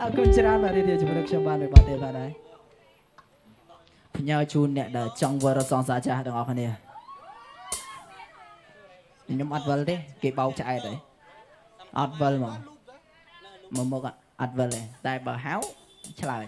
អរគុណច្រើនបាទរីករាយជាមួយនឹងខ្ញុំបាទនៅបាទទេបាទហើយផ្ញើជូនអ្នកដែលចង់វិលរកសង្សារចាស់ទាំងអស់គ្នាខ្ញុំអត់វិលទេគេបោកឆ្អែតហើយអត់វិលហ្មងមកមុខអត់វិលទេតែបើហៅឆ្លើយ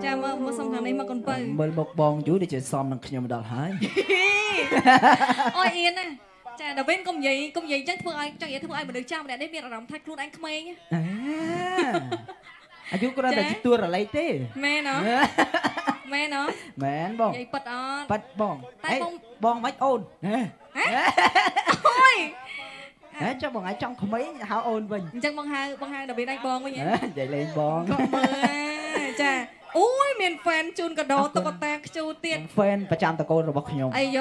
ចាមើលមកសុំខាងនេះមកកូនពៅ មើលមុខបងយូរដូចជាសមនឹងខ្ញុំដល់ហើយ អូយអៀនណា ចាដល់វិញកុំនិយាយកុំនិយាយអញ្ចឹងធ្វើឲ្យចង់និយាយធ្វើឲ្យមនុស្សចាស់ម្នាក់នេះមានអារម្មណ៍ថាខ្លួនឯងក្មេង អាយុគ្រាន់តែជាតួរលេខទេ មែនអត់មែនអត់ មែនបង និយាយប៉ិតអត់ ប៉ិតបងបងមិនអូនអូយ ហេចុះបងឯងចង់ក្មេងហៅអូនវិញ អញ្ចឹងបងហៅបងហៅដល់វិញឯងបងវិញ និយាយលេងបង ក៏មើលចាអូយមាន fan ជូនកាដូតុក្កតាខ្ជូរទៀត fan ប្រចាំតកូលរបស់ខ្ញុំ អាយ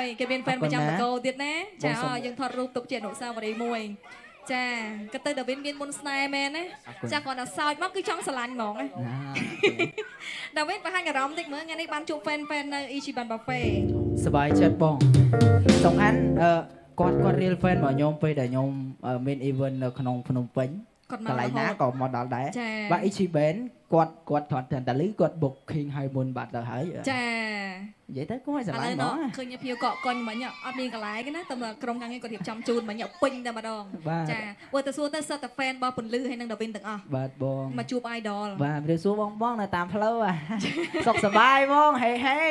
យគេមាន fan ប្រចាំតកូលទៀតណាចាយើងថតរូបទុកជាអនុស្សាវរីយ៍មួយចាក៏ទៅដាវីនមានមុនស្នេហ៍មែនណាចាគាត់ដល់សើចមកគឺចង់ស្រឡាញ់ហ្មងណាដាវីនបង្ហាញអារម្មណ៍តិចមើលថ្ងៃនេះបានជួប fan fan នៅ Ichiban Buffet សប្បាយចិត្តបងសំខាន់គាត់ real fan របស់ខ្ញុំពេលដែលខ្ញុំមាន event នៅក្នុងភ្នំពេញកន្លែងណាក៏មកដល់ដែរបាទ Ichiban គាត់គាត់តែលឺគាត់ booking ឲ្យមុនបាត់ទៅហើយ ចា និយាយទៅគាត់ស្រឡាញ់ហ្មង ឃើញភៀវកក់កុញមិញអត់មានកន្លែងទេណាតែក្រុមការងារគាត់រៀបចំជូនមិញពេញតែម្ដងចាបើទៅសួរទៅសិតតែ fan របស់ពន្លឺហើយនឹងដាវីនទាំងអស់ បាទបង មកជួប idol បាទរៀបសួរបងបងនៅតាមផ្លូវសុខសប្បាយបងហេហេ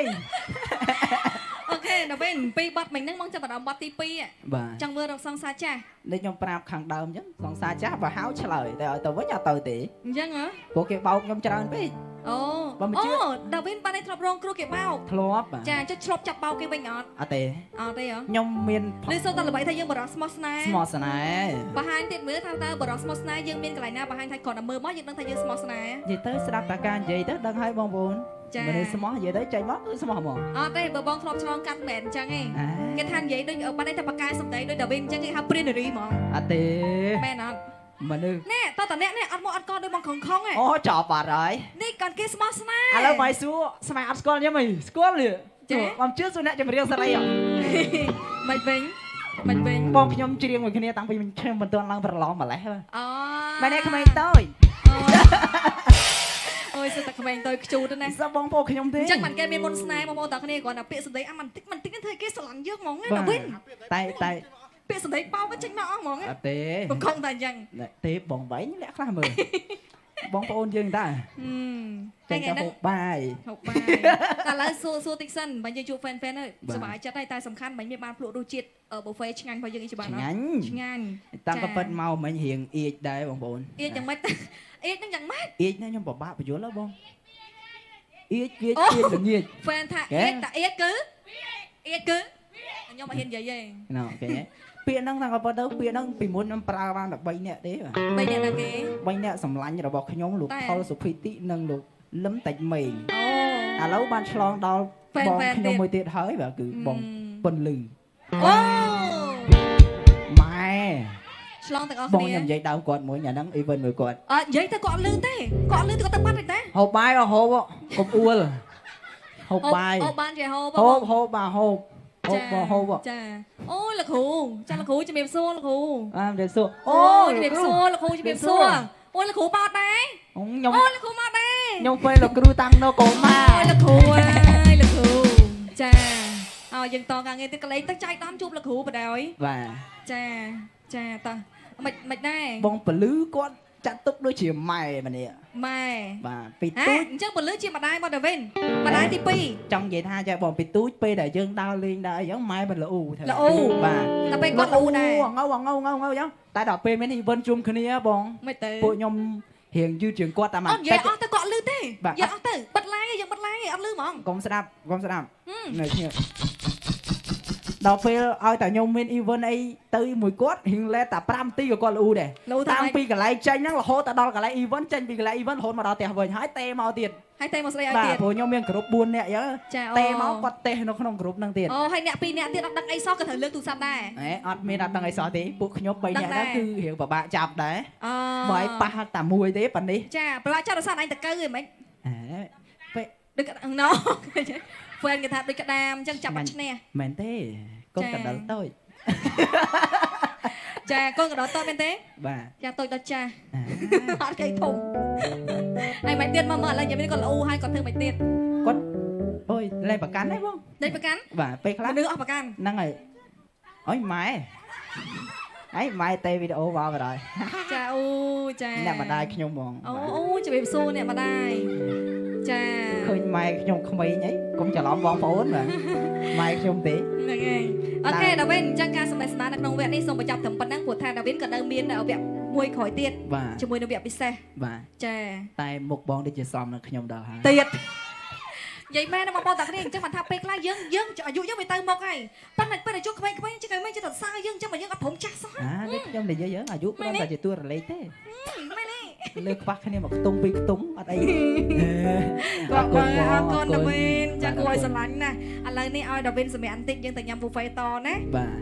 OK ដាវីនពីបတ်មិញហ្នឹងមកចាប់អារម្មណ៍បတ်ទី2ចង់មើលរកសង្សារចាស់ នេះខ្ញុំប្រាប់ខាងដើមអញ្ចឹងសង្សារចាស់បើហៅឆ្លើយតែឲ្យទៅវិញអត់ទៅទេ អញ្ចឹងហ៎ ពួកគេបោកខ្ញុំច្រើនពេក អូអូដាវីនបានឯងធ្លាប់រងគ្រោះគេបោក ធ្លាប់ ចាចុះឆ្លប់ចាប់បោកគេវិញអត់ អត់ទេ អត់ទេហ៎ ខ្ញុំមាន ឬសូត្រតែល្បីថាយើងបរោះស្មោះស្នេហ៍ ស្មោះស្នេហ៍ បង្ហាញទៀតមើលថាតើបរោះស្មោះស្នេហ៍យើងមានកន្លែងណាបង្ហាញថាគ្រាន់តែមើលមកយើងដឹងថាយើងស្មោះស្នេហ៍ និយាយទៅស្ដាប់តែការនិយាយទៅដឹងហើយបងប្អូនមនុស្សស្មោះនិយាយទៅចេញមកគឺស្មោះហ្មង អត់ទេបើបងធ្លាប់ឆ្លងកាត់មិនមែនអញ្ចឹងទេគេថានិយាយដូចបានតែបកកែសម្ដីដូចដាវីនអញ្ចឹងគេហៅព្រានរីហ្មង អត់ទេ មែនអត់ មនុស្ស ណែតើតអ្នកនេះអត់មកអត់កដូចបងខំខំហ៎ អូចប់បាត់ហើយ នេះគាត់គេស្មោះស្នេហ៍ ឥឡូវមកសួរស្មាអត់ស្គាល់ខ្ញុំអីស្គាល់ទេបងជឿសួរអ្នកចម្រៀងស្រីហ៎ មិនវិញមិនវិញ បងខ្ញុំច្រៀងមួយគ្នាតាំងពីខ្ញុំមិនទាន់ឡើងប្រឡងម្លេះ អូ មែនទេក្មេងតូច អូយសិតតែក្មេងតូចខ្ជូតណា សបងប្អូនខ្ញុំទេ អញ្ចឹងបានគេមានមុនស្នេហ៍បងប្អូនតើគ្នាគ្រាន់តែពាក្យសម្ដីអាមិនតិចមិនតិចធ្វើគេស្រឡាញ់យើងហ្មងណាដល់វិញ តែតែ ពាក្យសម្ដីបោកចេញមកអស់ហ្មង អត់ទេ បងខំតែអញ្ចឹង ទេបងបែងលាក់ខ្លះមើលបងប្អូនយើងតា តែថ្ងៃហ្នឹង ហូបបាយ ហូបបាយតែឥឡូវសួរសួរតិចសិនបើយើងជួប fan fan ហើយសប្បាយចិត្តហើយតែសំខាន់មិនមានបានភ្លក់រសជាតិ buffet ឆ្ងាញ់របស់យើងអីច្បាស់ ឆ្ងាញ់ ឆ្ងាញ់ តាមក៏ពិតមកមិញរៀងអៀចដែរបងប្អូន អៀចយ៉ាងម៉េចអៀចហ្នឹងយ៉ាងម៉េច អៀចហ្នឹងខ្ញុំពិបាកបញ្យល់ហ៎បងអៀចអៀចអៀចល្ងាច fan ថាអៀចតាអៀចគឺអៀចគឺខ្ញុំអត់ហ៊ាននិយាយទេ ណ៎គេពាក្យហ្នឹងតាមក៏ពិតទៅពាក្យហ្នឹងពីមុនខ្ញុំប្រើបាន13នាក់ទេ 3នាក់ណាគេ 3នាក់សម្លាញ់របស់ខ្ញុំលោកថុលសុភីតិនិងលោកលឹមតិចមេង អូ ឥឡូវបានឆ្លងដល់បងខ្ញុំមួយទៀតហើយបាទគឺបងពន្លឺ អូ ម៉ែ ឆ្លងទាំងអស់គ្នា បងខ្ញុំនិយាយដើមគាត់មួយញ៉ាំហ្នឹង event មួយគាត់ អត់និយាយទៅគាត់អត់លឺទេគាត់អត់លឺគាត់ទៅបាត់ទេតា ហូបបាយហូបកុំអួលហូបបាយ ហូបបានជាហូប ហូបហូបបាទហូបហូបបងហូប ចាអូលោកគ្រូចាលោកគ្រូជំរាបសួរលោកគ្រូ អាជំរាបសួរអូ ជំរាបសួរលោកគ្រូជំរាបសួរអូលោកគ្រូមកដែរ ខ្ញុំ អូលោកគ្រូមកដែរ ខ្ញុំពេលលោកគ្រូតាំងនៅកូម៉ា អូលោកគ្រូអើយលោកគ្រូចាអោយើងតការងារទៀតកលេងទៅចៃដំជួបលោកគ្រូបដ ாய் បាទ ចាចាតោះមិនមិនដែរ បងពលឺគាត់ចាត់ទុកដូចជាម៉ែម្នាក់ ម៉ែ បាទពីទូច អញ្ចឹងពលឺជាម្ដាយមកដល់វិញម្ដាយទី2 ចង់និយាយថាចាបងពីទូចពេលដែលយើងដើរលេងដើរអីចឹងម៉ែមិនល្អូ ល្អូ បាទ តែពេលគាត់ល្អូដែរ ងៅងៅងៅងៅចឹងតែដល់ពេលមាន event ជុំគ្នាបង មិនទៅ ពួកខ្ញុំរៀងយឺតជាងគាត់តែមក អត់និយាយអស់ទៅគាត់លឺទេនិយាយអស់ទៅបិទ line យើងបិទ line អត់លឺហ្មង កុំស្ដាប់កុំស្ដាប់នៅគ្នាដល់ពេលឲ្យតែខ្ញុំមាន event អីទៅមួយគាត់រៀងលែតែ5នាទីក៏គាត់ល្អូដែរតាំងពីកន្លែងចេញហ្នឹងរហូតទៅដល់កន្លែង event ចេញពីកន្លែង event រហូតមកដល់ផ្ទះវិញហើយទេមកទៀត ហើយទេមកស្រីឲ្យទៀត បាទព្រោះខ្ញុំមានក្រុម4នាក់អញ្ចឹងទេមកគាត់ទេនៅក្នុងក្រុមហ្នឹងទៀត អូហើយអ្នក2នាក់ទៀតអត់ដឹងអីសោះក៏ត្រូវលើកទូរស័ព្ទដែរ ហេអត់មានអត់ដឹងអីសោះទេពួកខ្ញុំ3នាក់ហ្នឹងគឺរៀងពិបាកចាប់ដែរ អូ បើឲ្យប៉ះតែមួយទេប៉ានេះ ចាពិបាកចាប់ដោយសារឯងតកើឯងហ្មង ហេពេល ដូចណូ ហ្វេនគេថាដូចក្តាមអញ្ចឹងចាប់អត់ឈ្នះ មែនទេកូនកណ្ដុរតូច ចាកូនកណ្ដុរតូចមែនទេ បាទ ចាតូចដល់ចាស់អត់គេធំហើយមិនទៀតមកមើលឥឡូវនិយាយនេះគាត់ល្អហើយគាត់ធ្វើមិនទៀត គាត់អូយលេងប្រកាន់ទេបង លេងប្រកាន់ បាទពេលខ្លះ មនុស្សអស់ប្រកាន់ ហ្នឹងហើយអូយម៉ែអីម៉ែទេវីដេអូមកបណ្ដោយ ចាអូចា អ្នកម្ដាយខ្ញុំហ្មង អូអូជំរាបសួរអ្នកម្ដាយចា ឃើញម៉ែខ្ញុំក្មេងអីកុំច្រឡំបងប្អូនបាទម៉ែខ្ញុំទេ ហ្នឹងហើយ OK ដាវីនអញ្ចឹងការសម្ដែងសម្ដាននៅក្នុងវគ្គនេះសូមបញ្ចប់ត្រឹមប៉ុណ្ណឹងព្រោះថាដាវីនក៏នៅមានវគ្គមួយក្រោយទៀត បាទ ជាមួយនឹងវគ្គពិសេស បាទ ចា តែមុខបងដូចជាសមនឹងខ្ញុំដល់ហើយ ទៀតនិយាយមែនណាបងប្អូនតាគ្នាអញ្ចឹងមិនថាពេលខ្លះយើងយើងអាយុយើងវាទៅមុខហើយប៉ុន្តែពេលអាយុក្មេងៗចឹងឲ្យមែនចិត្តសរសើរយើងអញ្ចឹងបើយើងអត់ព្រមចាស់សោះ អានេះខ្ញុំនិយាយយើងអាយុគ្រាន់តែជាតួរលេខទេ មែនទេ លើខ្វះគ្នាមកខ្ទង់ពីរខ្ទង់អត់អី គាត់បាទអរគុណដាវីនចាគួរឲ្យស្រឡាញ់ណាស់ឥឡូវនេះឲ្យដាវីនសម្រាប់បន្តិចយើងទៅញ៉ាំ buffet តណា បាទ។